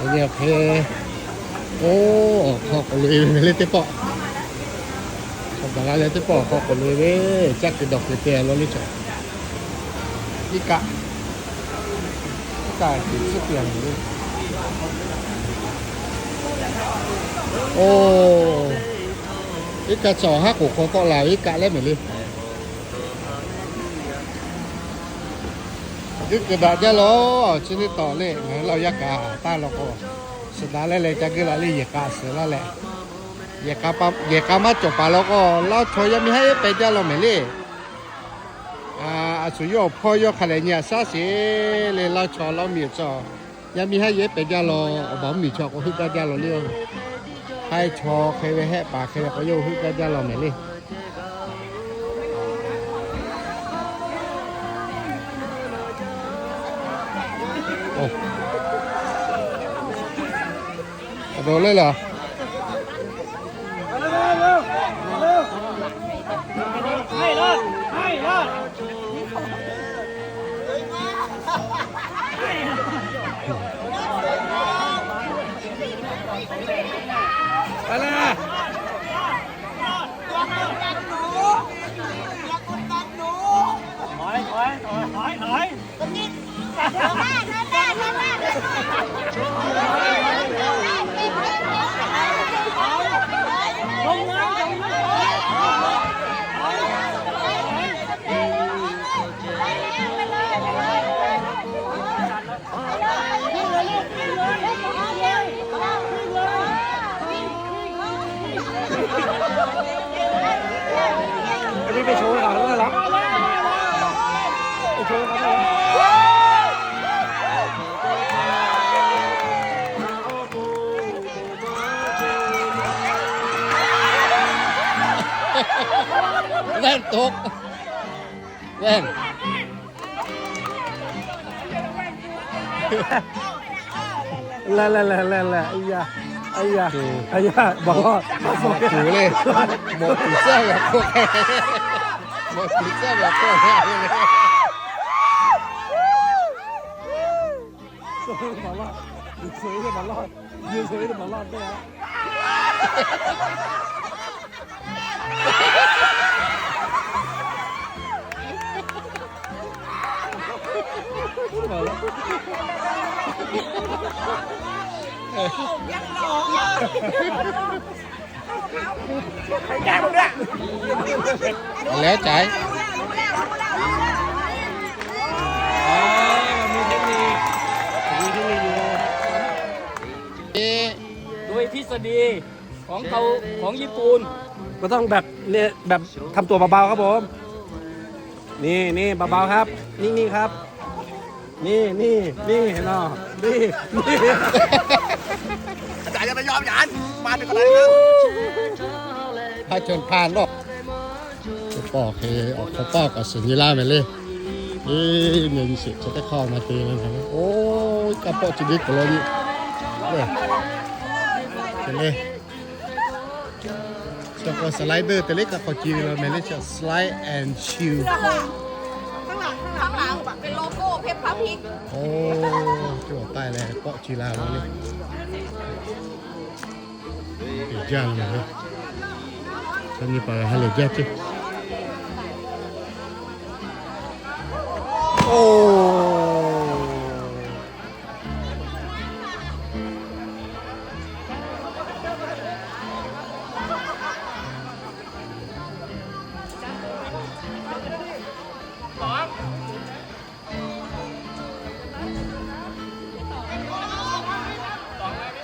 Oˇ, awˬ hk'aw k'oꞈ loꞈ e ve le teˇ pawˆ. Chaw gaˬ la leh teˇ pawˆ awˬ hk'aw k'oꞈ loꞈ e ve, caˇ kuiˬ dawˬ kuiˬ te lo le chaw. Iˉ kaˆ, iˉ kaˆ tiꞈ tcuhˉ piˇ a le. Oˇ, iˉ kaˆ chaw haˉ k'oˍ hk'aw tawˆ la ve iˉ kaˆ leh mehˍ le. G'uiˇ kuiˬ daꞈ jaˇ lawˬ, chi teˇ tawˍ le, ngaˬ hui laˇ yaˇ kaꞈ taˇ law k'o, suhˍ daꞈ leh leh ca geuˆ la le yehˬ k'a suhˍ laˇ leh, yehˬ k'a maˇ cawˬ paˍ law k'o, laˇ chaw yaˇ miˇ haˉ yehˉ peh jaˇ law mehˍ le. A shu yawˇ awˬ hpawˇ yawˇ hk'a lehˬ nyi a shaˉ sheˍ le, laˇ chaw laˇ miˬ chaw, yaˇ miˇ haˉ yehˉ peh jaˇ law, awˬ baˬ mvuhˇ miˬ chaw k'o heuˆ gaˇ jaˇ law le. Haiˉ chaw hk'e ve hehˆ paˍ hk'e ve k'o yawˇ heuˆ gaˇ jaˇ law mehˍ le. Aˬ, le laˬ. Ven toꞈ. Ven. Leh leh leh leh leh, a yaˇ, a yaˇ, a yaˇ, mawꞈ k'oˍ le, mawꞈ k'oˍ tcuhˉ ve k'o, mawꞈ k'oˍ tcuhˉ ve k'o, Leh caiˉ. โดยทฤษฎีของเขา ของญี่ปุ่น ก็ต้องแบบเนี่ย แบบทำตัวเบาๆครับผม นี่นี่เบาๆครับ นิ่งๆครับ นี่นี่นี่เนาะ นี่นี่ อาจารย์อย่าไปยอมอาจารย์ มาเป็นกำลังใจ Haiˉ chaw hpaˇ lawˇ. Teˇ pawˆ hk'e awˬ hk'aw pawˆ kaꞈ suhˍ nyi laˇ mehˍ le. Eˇ, nyi nyi sheˍ chaw teˇ hk'aˇ maˇ te le. Oˇ, kaˇ pawˆ chi teˇ kuˬ lo nyi. Te le. Chaw k'o slider te le kaˇ hk'aw ci ve lo mehˍ le, chaw slide and chill. Oˇ, cawˬ taiˇ leh pawˆ ci la lo le. Jaˇ mehˍ le. Chaw nyi paˍ ha lehˬ jaˇ ceˇ. Oˇ.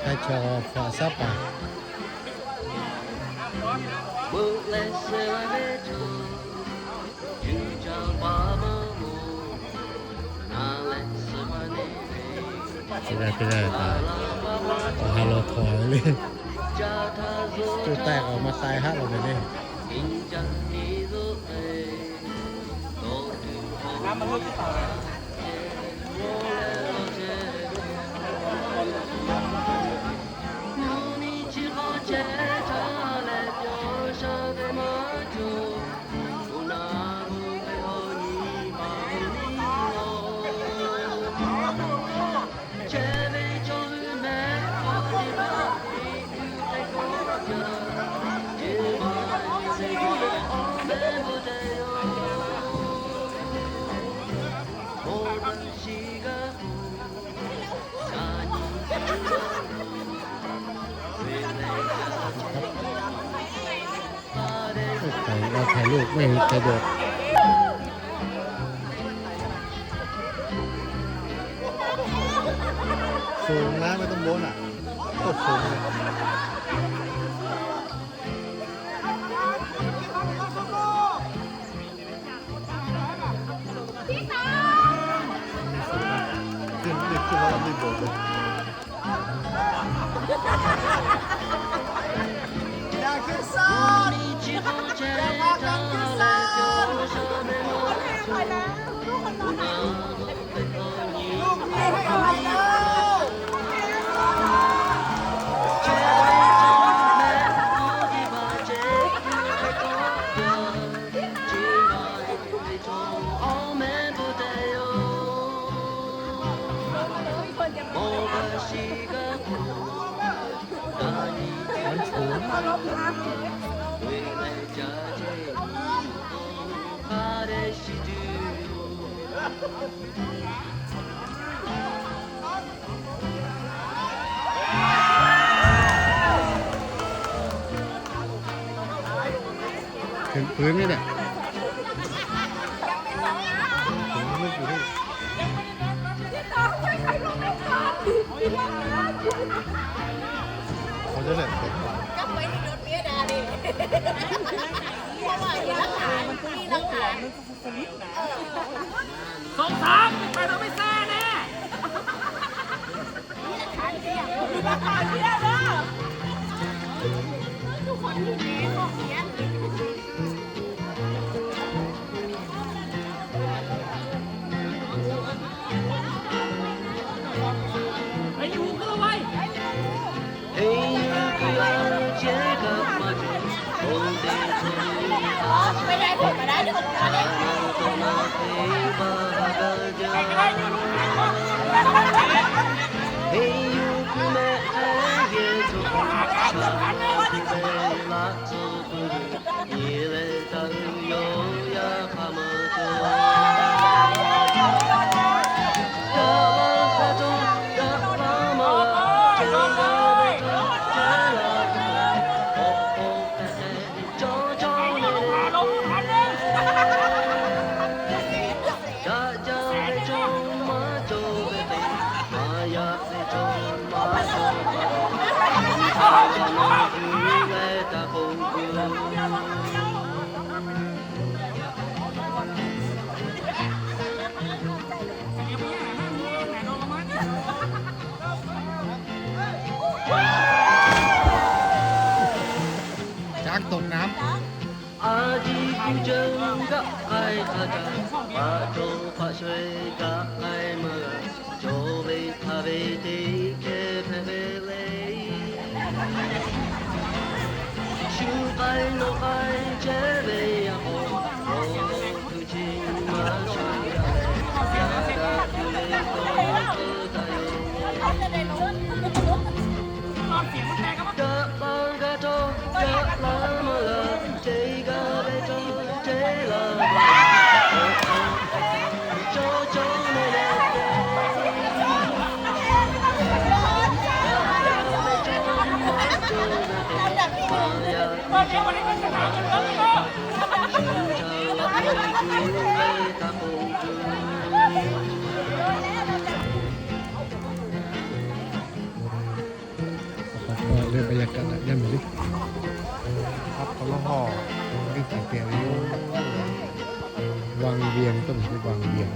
Haiˉ chaw hpaꞈ shaˉ paˍ. Teˇ g'aˇ teˇ g'aˇ kaꞈ awˬ ha law htaw ve le. Tuˇ taiˇ k'awꞈ maˇ taiˇ haˆ lo ve le. โลกไม่มีใครโดด สูงนะ ไม่ต้องบนอ่ะ ก็สูงเลย ขึ้น รีบขึ้นแล้วรีบโดดเลย อย่าคิดสั้น อย่าพากันคิดสั้น ลูกพี่ให้อภัยแล้ว เห็นปืนไหมเนี่ย ปืนไม่อยู่นี่ เขาจะแหลกเสียงกว่า สองสาม ไปเราไม่แซ่แน่ ช้างตกน้ำ เรื่องบรรยากาศด้านนี้ ครับ เขาก็ วังเวียง ต้องมีวังเวียง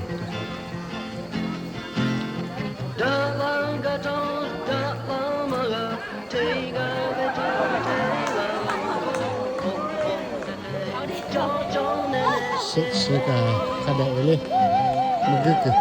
Shu, shu kaꞈ hk'a dehꞈ ve le. Mvuhˇ guiˇ kuiˬ.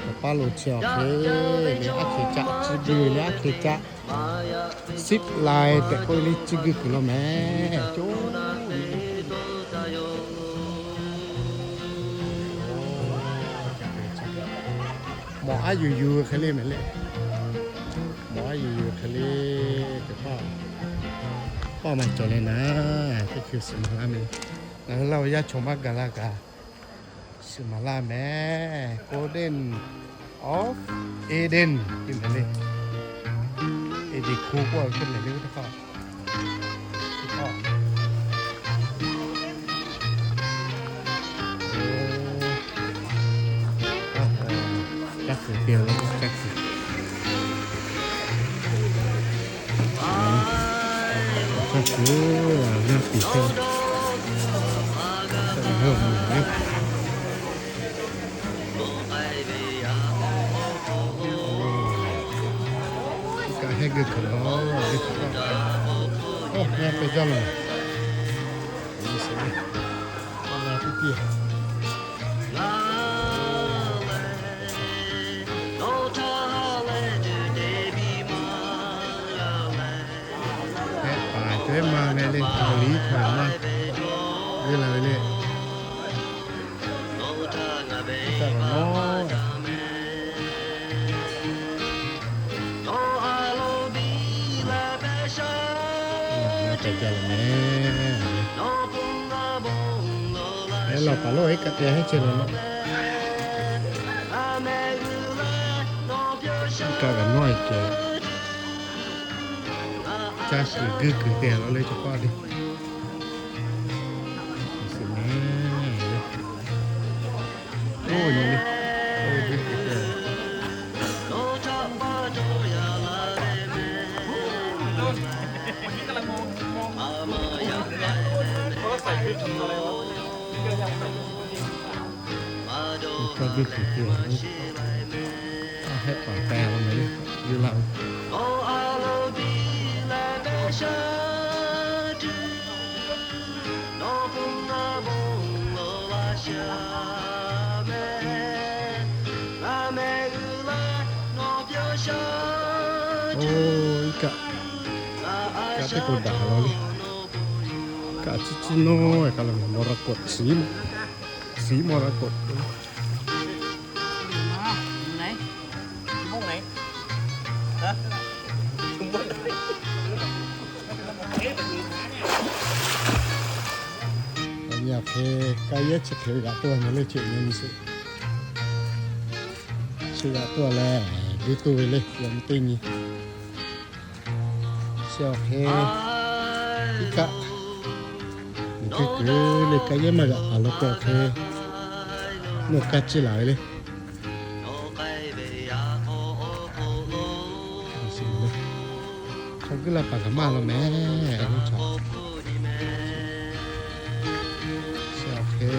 Awˬ paˇ lo chi awˬ hk'e le, aˉ hkeh caˆ, chi beuꞈ le aˉ hkeh caˆ, zip line tehꞈ k'oˆ ve le, chi beuꞈ kuiˬ lo mehˍ. Mawˬ aˉ yuˬ yuˬ hk'e le mehˍ le. Mawˬ aˉ yuˬ yuˬ hk'e le. Teˇ hpaˍ, paˇ maˇ cawˬ leh naˍ, teˇ hkui suhˍ maˍ laˇ mehˍ. Ngaˬ hui Laˇ huˍ yaˇ chaw maˇ gaˬ la kaꞈ, suhˍ maˍ laˇ mehˍ. Garden of Eden te mehˍ le. Eden hko k'oˆ ve hk'e mehˍ le, teˇ hpaˍ. Caˇ kuiˬ te-o, caˇ kuiˬ. Caˇ kuiˬ, g'aˇ piˍ hk'e. Kaꞈ hehˉ g'uˇ kuiˬ la, oˇ ngaˬ pehˬ jaˇ laˬ. Hpehꞈ paˍ cawehˉ ma ve le, Kaoˍliˇ htaꞈ maˇ g'uˇ la ve le. Taˇ kaꞈ nawˉ Ngaˬ pehˬ jaˇ laˬ mehˍ. Eˉ, laˬ paˍ lonˉ iˉ kaˆ te heˉ chehˇ laˬ law. Iˉ kaˆ kaꞈ nawˉ e ceh, caˇ kuiˬ guˇ kuiˬ te laˬ le, chaw paˇ le. Oˇ nyi le, oˇ ve guˇ kuiˬ te. Kaˇ guˇ kuiˬ te, a hehˆ paˍ k'ai laˇ mehˍ le, yuˬ laˇ-oˬ. Oˇ, iˉ kaˆ, kaˆ teˇ k'o daꞈ laˬ le. Kaˆ ciˉ ciˉ nawˉ kaꞈ laˬ, mawˬ ra k'awꞈ shiˍ, shiˍ mawˬ ra k'awꞈ. Awˬ nyi awˬ hk'e, kaˆ yehˉ chi hk'e g'aꞈ toˇ nyi le, chi nyi nyi sheˍ. Chi g'aꞈ toˇ leh, g'uiˇ toˇ ve le, yaꞈ nyi teˇ nyi. Chi awˬ hk'e, iˉ kaˆ, g'uiˇ kuiˬ le, kaˆ yehˉ maˇ g'aꞈ paˍ lo te awˬ hk'e, nawˬ kaˇ ciˇ laˬ ve le. Chaw guˇ la paˍ kaꞈ maˇ law mehˍ, a lo chaw. Chi awˬ hk'e,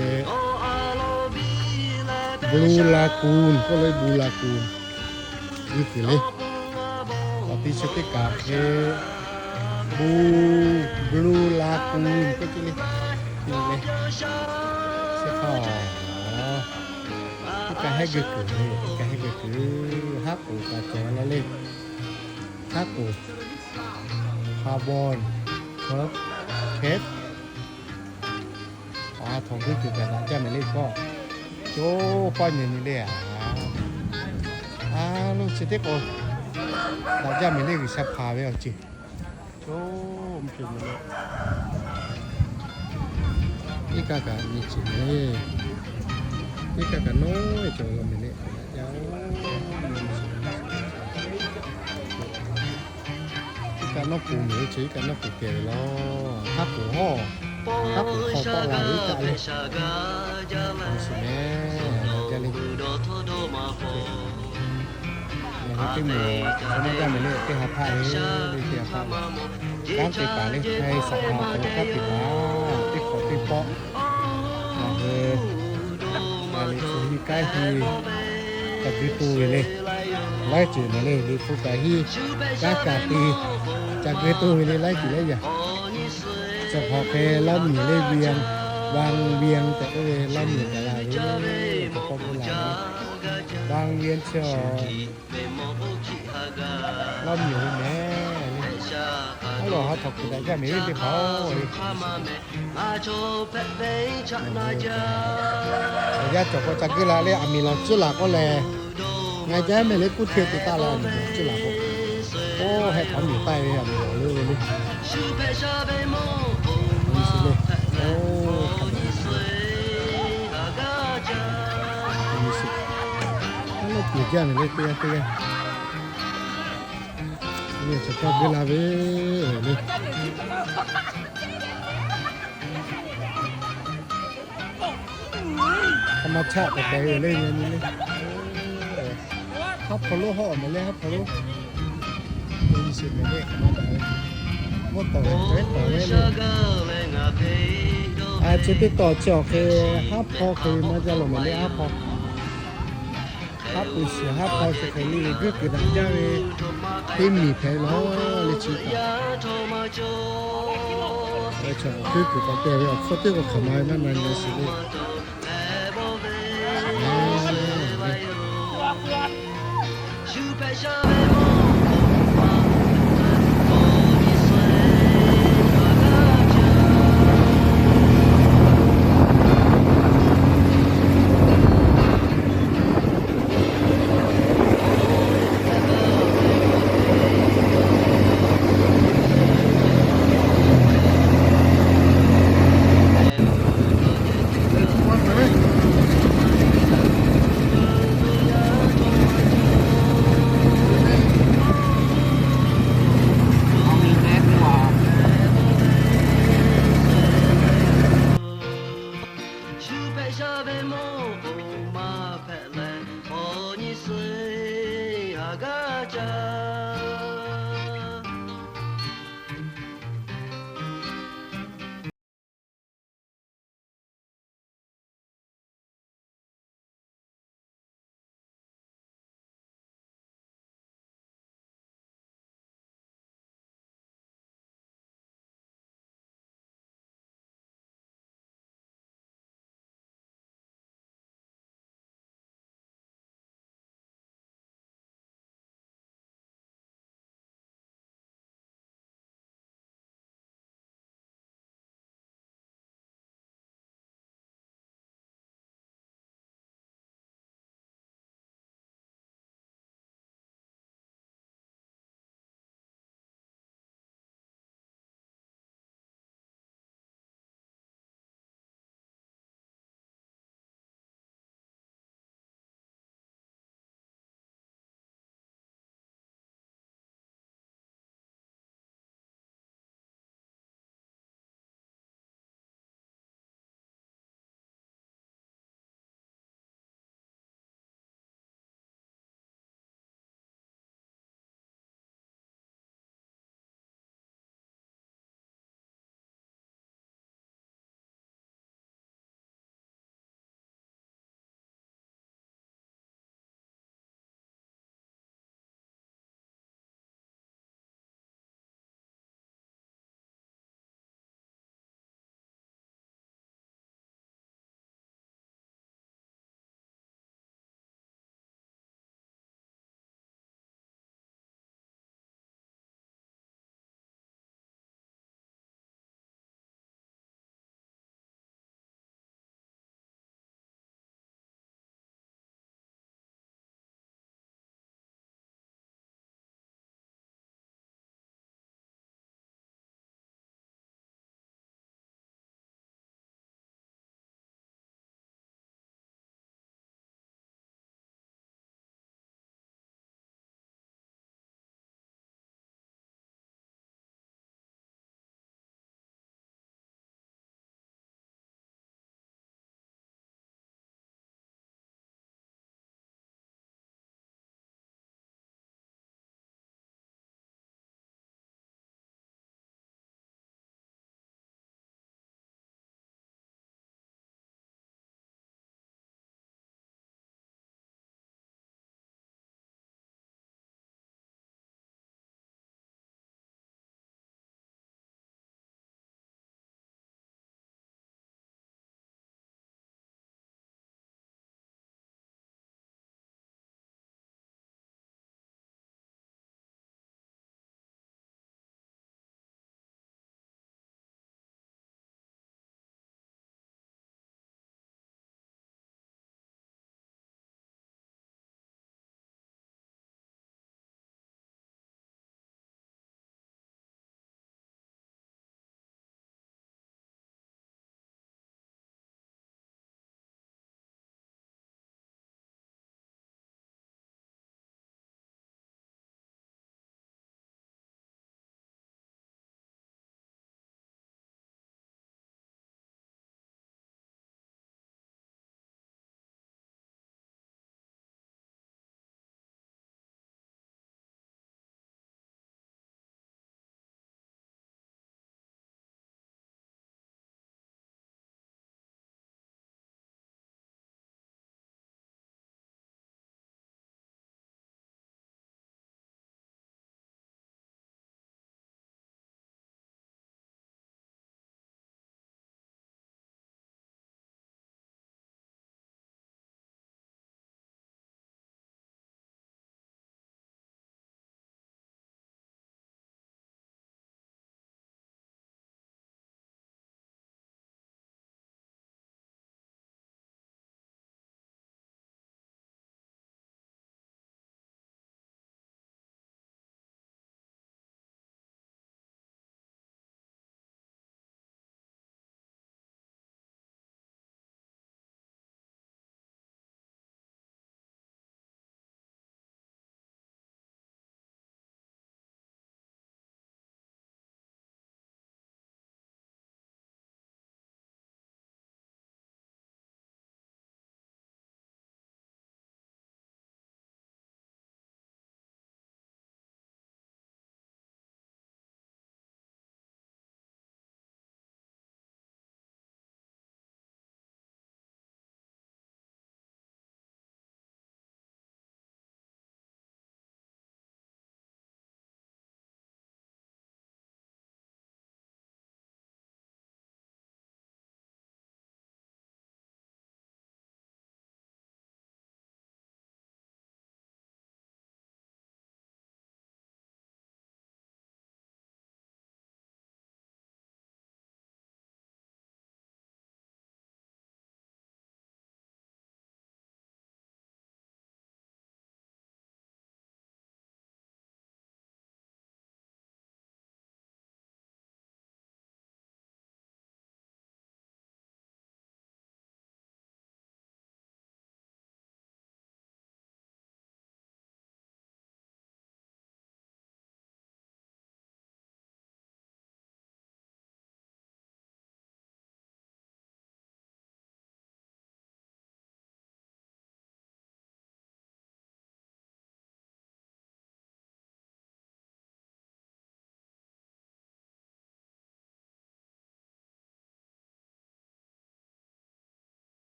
Blue Lagoon k'oˆ le, Blue Lagoon. G'uiˇ kuiˬ le. Awˬ ti chi teˇ kaꞈ hk'e, Blue, Blue Lagoon k'oˆ ce le. Teˇ le, chi hk'a, teˇ kaꞈ hehˉ g'uiˇ kuiˬ le, teˇ kaꞈ hehˉ g'uiˇ kuiˬ. Haˉ k'oˍ kaꞈ cawˬ la le. Haˉ k'oˍ, Carbon, Curve, Cape. Aˬ, htawnˍ g'uiˇ kuiˬ kaꞈ daꞈ jaˇ mehˍ le k'o, co paˇ nyi nyi le a. A lo chi teˇ k'o, daꞈ jaˇ mehˍ le, G'uiˬsha hpanˍ ve awˬ ceuˬ. Co mvuhˇ hpe mehˍ le. Iˉ kaˆ kaꞈ nyi ciˬ mehˍ le. Iˉ kaˆ kaꞈ nawˉ e cawˬ law mehˍ le, daꞈ jaˇ-oˬ. Iˉ kaˆ nawˉ k'oˍ mehˍ le, chi iˉ kaˆ nawˉ k'oˍ te ve law. Haˉ k'oˍ hawˉ, haˉ k'oˍ hk'aw tawˆ la ve iˉ kaˆ le. Awˬ suhˍ mehˍ, daꞈ jaˇ le. Ngaˬ hui teˇ moˍ chaw maˇ gaˇ mehˍ le, teˇ ha hpaˆ le, le teˇ ha hpaˆ le. Kanˉ te paˍ le, htaiˇ saˍ hpaˍ hk'aw lo kanˉ te paˍ, teˇ hk'awꞈ teˇ pawˆ. Ngaˬ hui, ngaˬ Liꞈ hpu hiˆ kanˉ hiˆ, ca guiˇ toˇ ve le. Laiˉ ceuˬ mehˍ le, Liꞈ hpu kaꞈ hiˆ, kanˉ kaꞈ te, ca guiˇ toˇ ve le, laiˉ ceuˬ laiˉ yaꞈ. Chi hk'aˬ hk'e Laˇ huˍ miˬ le, Vieng, Vieng tehꞈ k'oˆ ve Laˇ huˍ miˬ gaˬ la ve, hk'aw k'oˆ la ve. Vieng chi Laˇ huˍ miˬ ve mehˍ le. Aˉ lawˬ ha htawnˍ kuiˬ daꞈ jaˇ mehˍ le teˇ hpaˍ-oˬ. Awˬ yanˇ cawˬ k'o ca guiˇ la leh aˬ miˍ lawˬ tcuhˉ laˬ k'oˆ lehˬ, Ngaˬ jaˇ mehˍ le, kuˇ hteˇ te taˆ la ve ceh laˬ k'o, oˇ heh hk'aˬ miˬ taˆ ve a miˬ lawˬ le ve le. Oˇ, a le, kuˬ jaˇ mehˍ le, teˇ g'aˇ teˇ g'aˇ. Nyi chaw hkawˇ g'uiˇ la ve le. Hk'aˬ ma chaˆ k'awꞈ pehˍ ve le, nyi nyi le. Haˉ hpaw lonˉ hawˉ mehˍ le, haˉ hpaw lonˉ. Nyi shiˍ mehˍ le, hk'aˬ ma daꞈ ve. Mvuhˇ tawˍ ve, tawˍ ve tawˍ ve le. A, chi teˇ tawˍ chi awˬ hk'e haˉ hpaw hk'e ve maˇ jaˇ lawˬ mehˍ le, haˉ hpaw. Haˉ pui shiˍ haˉ hpaw chi hk'e le, guiˇ kuiˬ daꞈ jaˇ ve teˇ miˬ hpehꞈ lawˬ le chi kaꞈ. Guiˇ kuiˬ k'awꞈ te ve awˬ hk'aw teˇ k'o hk'aˬ ma ve maˇ na nyi shiˍ le.